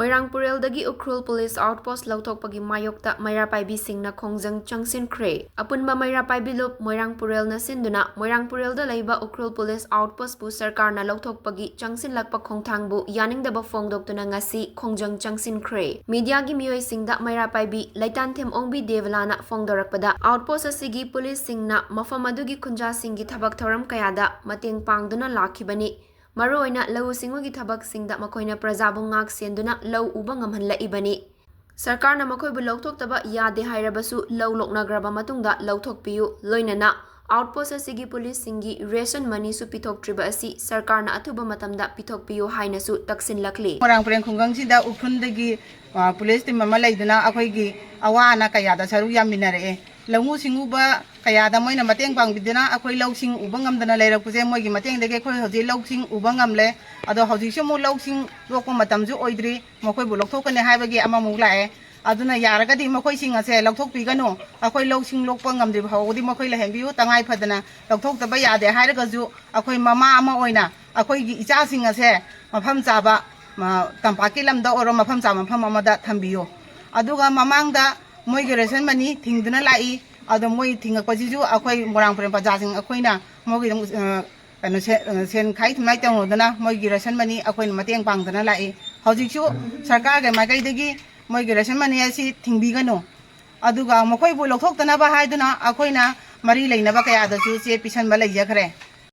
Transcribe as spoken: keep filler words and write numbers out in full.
ꯃꯣꯏꯔꯥꯡ ꯄꯨꯔꯦꯜꯗꯒꯤ Ukhrul police ꯑꯥꯎꯠꯄꯣꯁ ꯂꯧꯊꯣꯛꯄꯒꯤ ꯃꯥꯌꯣꯛꯇ ꯃꯩꯔꯥ ꯄꯥꯏꯕꯤꯁꯤꯡꯅ ꯈꯣꯡꯖꯪ ꯆꯪꯁꯤꯟꯈ꯭ꯔꯦ꯫ ꯑꯄꯨꯟꯕ ꯃꯩꯔꯥ ꯄꯥꯏꯕꯤ ꯂꯨꯞ ꯃꯣꯏꯔꯥꯡ ꯄꯨꯔꯦꯜꯅ ꯁꯤꯟꯗꯨꯅ ꯃꯣꯏꯔꯥꯡ ꯄꯨꯔꯦꯜꯗ ꯂꯩꯕ ꯎꯈ꯭ꯔꯨꯜ ꯄꯨꯂꯤꯁ ꯑꯥꯎꯠꯄꯣꯁꯄꯨ ꯁꯔꯀꯥꯔꯅ ꯂꯧꯊꯣꯛꯄꯒꯤ ꯆꯪꯁꯤꯜꯂꯛꯄ ꯈꯣꯡꯊꯥꯡꯕꯨ ꯌꯥꯅꯤꯡꯗꯕ ꯐꯣꯡꯗꯣꯛꯇꯨꯅ ꯉꯁꯤ ꯈꯣꯡꯖꯪ ꯆꯪꯁꯤꯟꯈ꯭ꯔꯦ꯫ ꯃꯤꯗꯤꯌꯥꯒꯤ ꯃꯤꯑꯣꯏꯁꯤꯡꯗ ꯃꯩꯔꯥ ꯄꯥꯏꯕꯤ ꯂꯩꯇꯥꯟꯊꯦꯝ ꯑꯣꯡꯕꯤ ꯗꯦꯕꯂꯥꯅ ꯐꯣꯡꯗꯣꯔꯛꯄꯗ, ꯑꯥꯎꯠꯄꯣꯁ ꯑꯁꯤꯒꯤ ꯄꯨꯂꯤꯁꯁꯤꯡꯅ ꯃꯐꯝ ꯑꯗꯨꯒꯤ ꯈꯨꯟꯖꯥꯁꯤꯡꯒꯤ ꯊꯕꯛ ꯊꯧꯔꯝ ꯀꯌꯥꯗ ꯃꯇꯦꯡ ꯄꯥꯡꯗꯨꯅ ꯂꯥꯛꯈꯤꯕꯅꯤ꯫ ꯃꯔꯨꯑꯣꯏꯅ ꯂꯧꯎ ꯁꯤꯡꯎꯒꯤ ꯊꯕꯛꯁꯤꯡꯗ ꯃꯈꯣꯏꯅ ꯄ꯭ꯔꯖꯥꯕꯨ ꯉꯥꯛ ꯁꯦꯟꯗꯨꯅ ꯂꯧ ꯎꯕ ꯉꯝꯍꯜꯂꯛꯏꯕꯅꯤ꯫ ꯁꯔꯀꯥꯔꯅ ꯃꯈꯣꯏꯕꯨ ꯂꯧꯊꯣꯛꯇꯕ ꯌꯥꯗꯦ ꯍꯥꯏꯔꯕꯁꯨ ꯂꯧ ꯂꯣꯛꯅꯈ꯭ꯔꯕ ꯃꯇꯨꯡꯗ ꯂꯧꯊꯣꯛꯄꯤꯌꯨ, ꯂꯣꯏꯅꯅ ꯑꯥꯎꯠꯄꯣꯁ ꯑꯁꯤꯒꯤ ꯄꯨꯂꯤꯁꯁꯤꯡꯒꯤ ꯔꯦꯁꯟ ꯃꯅꯤꯁꯨ ꯄꯤꯊꯣꯛꯇ꯭ꯔꯤꯕ ꯑꯁꯤ ꯁꯔꯀꯥꯔꯅ ꯑꯊꯨꯕ ꯃꯇꯝꯗ ꯄꯤꯊꯣꯛꯄꯤꯌꯨ ꯍꯥꯏꯅꯁꯨ ꯇꯛꯁꯤꯜꯂꯛꯂꯤ꯫ ꯃꯣꯏꯔꯥꯡ ꯄꯨꯔꯦꯜ ꯈꯨꯡꯒꯪꯁꯤꯗ ꯎꯈ꯭ꯔꯨꯜꯗꯒꯤ, ꯑ, ꯄꯨꯂꯤꯁ ꯇꯤꯝ ꯑꯃ ꯂꯩꯗꯨꯅ ꯑꯩꯈꯣꯏꯒꯤ ꯑꯋꯥ ꯑꯅꯥ ꯀꯌꯥꯗ ꯁꯔꯨꯛ ꯌꯥꯃꯤꯟꯅꯔꯛꯑꯦ꯫ ꯂꯧꯎ ꯁꯤꯡꯎꯕ ꯀꯌꯥꯗ ꯃꯣꯏꯅ ꯃꯇꯦꯡ ꯄꯥꯡꯕꯤꯗꯨꯅ ꯑꯩꯈꯣꯏ ꯂꯧꯁꯤꯡ ꯎꯕ ꯉꯝꯗꯅ ꯂꯩꯔꯛꯄꯁꯦ ꯃꯣꯏꯒꯤ ꯃꯇꯦꯡꯗꯒꯤ ꯑꯩꯈꯣꯏ ꯍꯧꯖꯤꯛ ꯂꯧꯁꯤꯡ ꯎꯕ ꯉꯝꯂꯦ꯫ ꯑꯗꯣ ꯍꯧꯖꯤꯛꯁꯨ ꯑꯃꯨꯛ ꯂꯧꯁꯤꯡ ꯂꯣꯛꯄ ꯃꯇꯝꯁꯨ ꯑꯣꯏꯗ꯭ꯔꯤ, ꯃꯈꯣꯏꯕꯨ ꯂꯧꯊꯣꯛꯀꯅꯤ ꯍꯥꯏꯕꯒꯤ ꯑꯃꯃꯨꯛ ꯂꯥꯛꯑꯦ꯫ ꯑꯗꯨꯅ ꯌꯥꯔꯒꯗꯤ ꯃꯈꯣꯏꯁꯤꯡ ꯑꯁꯦ ꯂꯧꯊꯣꯛꯄꯤꯒꯅꯨ, ꯑꯩꯈꯣꯏ ꯂꯧꯁꯤꯡ ꯂꯣꯛꯄ ꯉꯝꯗ꯭ꯔꯤꯕ ꯐꯥꯎꯕꯗꯤ ꯃꯈꯣꯏ ꯂꯩꯍꯟꯕꯤꯌꯨ, ꯇꯉꯥꯏ ꯐꯗꯅ ꯂꯧꯊꯣꯛꯇꯕ ꯌꯥꯗꯦ ꯍꯥꯏꯔꯒꯁꯨ ꯑꯩꯈꯣꯏ ꯃꯃꯥ ꯑꯃ ꯑꯣꯏꯅ ꯑꯩꯈꯣꯏꯒꯤ ꯏꯆꯥꯁꯤꯡ ꯑꯁꯦ ꯃꯐꯝ ꯆꯥꯕ, ꯃ-, ꯇꯝꯄꯥꯛꯀꯤ ꯂꯝꯗ ꯑꯣꯏꯔꯣ ꯃꯐꯝ ꯆꯥꯕ ꯃꯐꯝ ꯑꯃꯗ ꯊꯝꯕꯤꯌꯨ꯫ ꯑꯗꯨꯒ ꯃꯃꯥꯡꯗ ꯃꯣꯏꯒꯤ ꯔꯦꯁꯟ ꯃꯅꯤ ꯊꯤꯡꯗꯨꯅ ꯂꯥꯛꯏ꯫ ꯑꯗꯣ ꯃꯣꯏ ꯊꯤꯡꯉꯛꯄꯁꯤꯁꯨ ꯑꯩꯈꯣꯏ ꯃꯣꯏꯔꯥꯡ ꯄꯨꯔꯦꯜ ꯄ꯭ꯔꯖꯥꯁꯤꯡ ꯑꯩꯈꯣꯏꯅ ꯃꯣꯏꯒꯤꯗꯃꯛ, ꯑ, ꯀꯩꯅꯣ ꯁꯦ-, ꯑ, ꯁꯦꯟ ꯈꯥꯏ ꯊꯨꯝꯅꯥꯏ ꯇꯧꯅꯗꯅ ꯃꯣꯏꯒꯤ ꯔꯦꯁꯟ ꯃꯅꯤ ꯑꯩꯈꯣꯏꯅ ꯃꯇꯦꯡ ꯄꯥꯡꯗꯅ ꯂꯥꯛꯏ꯫ ꯍꯧꯖꯤꯛꯁꯨ ꯁꯔꯀꯥꯔꯒꯤ ꯃꯥꯏꯀꯩꯗꯒꯤ ꯃꯣꯏꯒꯤ ꯔꯦꯁꯟ ꯃꯅꯤ ꯑꯁꯤ ꯊꯤꯡꯕꯤꯒꯅꯨ꯫ ꯑꯗꯨꯒ ꯃꯈꯣꯏꯕꯨ ꯂꯧꯊꯣꯛꯇꯅꯕ ꯍꯥꯏꯗꯨꯅ ꯑꯩꯈꯣꯏꯅ ꯃꯔꯤ ꯂꯩꯅꯕ ꯀꯌꯥꯗꯁꯨ ꯆꯦ ꯄꯤꯁꯟꯕ ꯂꯩꯖꯈ꯭ꯔꯦ꯫